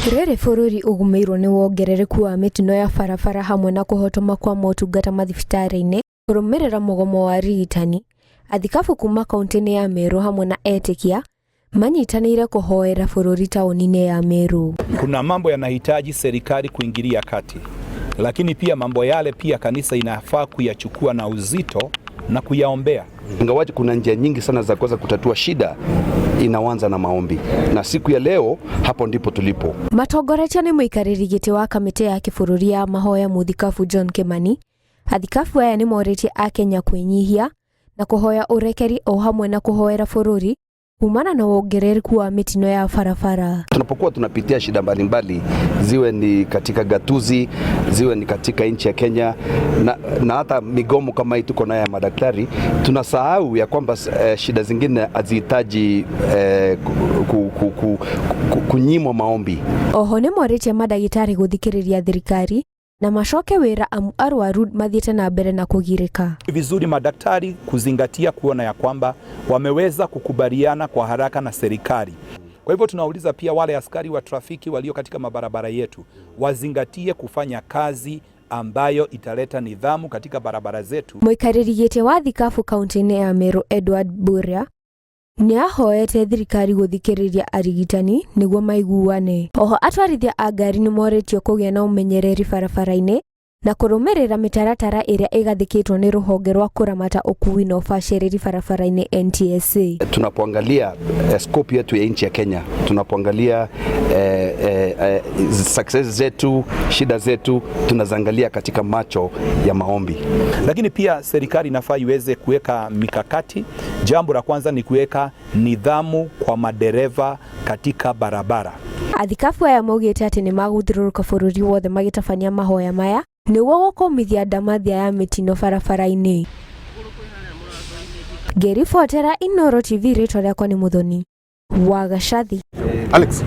Rĩrĩ bũrũri ũgũmĩirwo nĩ wongerereku wa mĩtino ya barabara hamwe na kũhotoma kwa motungata mathibitarĩ-inĩ kũrũmĩrĩra mũgomo wa arigitani, athikabu kuma kauntĩ-inĩ ya Meru hamwe na etĩkia manyitanĩire kũhoera bũrũri taũni-inĩ ya Meru. Kuna mambo yanahitaji serikali kuingilia kati, lakini pia mambo yale pia kanisa inafaa kuyachukua na uzito na kuyaombea. Ingawaje kuna njia nyingi sana za kuweza kutatua shida, inaanza na maombi, na siku ya leo hapo ndipo tulipo. Matongoretio nĩ mũikarĩri gĩtĩ wa kamĩtĩ ya kĩbũrũri ya mahoya mũthikabu John Kimani, athikabu aya nĩ morĩtie akenya kwĩnyihia na kũhoya ũrekeri o hamwe na kũhoera bũrũri kumana na wongerereku wa mĩtino ya barabara. Tunapokuwa tunapitia shida mbalimbali, ziwe ni katika gatuzi, ziwe ni katika nchi ya Kenya na, na hata migomo kama hii tuko nayo ya madaktari, tunasahau ya kwamba shida zingine hazihitaji ku, ku, ku, ku, kunyimwa maombi. Oho nĩ morĩtie mandagĩtarĩ gũthikĩrĩria thirikari na macoke wĩra amu arwaru mathiĩte na mbere na kũgirĩka. Vizuri madaktari kuzingatia kuona ya kwamba wameweza kukubaliana kwa haraka na serikali. Kwa hivyo tunauliza pia wale askari wa trafiki walio katika mabarabara yetu wazingatie kufanya kazi ambayo italeta nidhamu katika barabara zetu. Mũikarĩri gĩtĩ wa thikabu kaunti-inĩ ya Meru Edward Mburia nĩ ahoete thirikari gũthikĩrĩria arigitani nĩguo maiguane. Oho atwarithia a ngari nĩ morĩtio kũgĩa na ũmenyereri barabara-inĩ na kũrũmĩrĩra mĩtaratara ĩrĩa ĩgathĩkĩtwo nĩ rũhonge rwa kũramata ũkuui na ũbacĩrĩri barabara-inĩ NTSA. Tunapoangalia scope yetu ya nchi ya Kenya, tunapoangalia success zetu, shida zetu, tunaziangalia katika macho ya maombi. Lakini pia serikali inafaa iweze kuweka mikakati. Jambo la kwanza ni kuweka nidhamu kwa madereva katika barabara. Athikabu aya maugĩte atĩ nĩ magũthiũrũrũka bũrũri wothe magĩtabania mahoya maya nĩguo gũkũmithia ndamathia ya mĩtino barabara-inĩ. Ngĩribotera Inooro TV rĩtwa rĩakwa nĩ Muthoni wa Gacathi. Alex.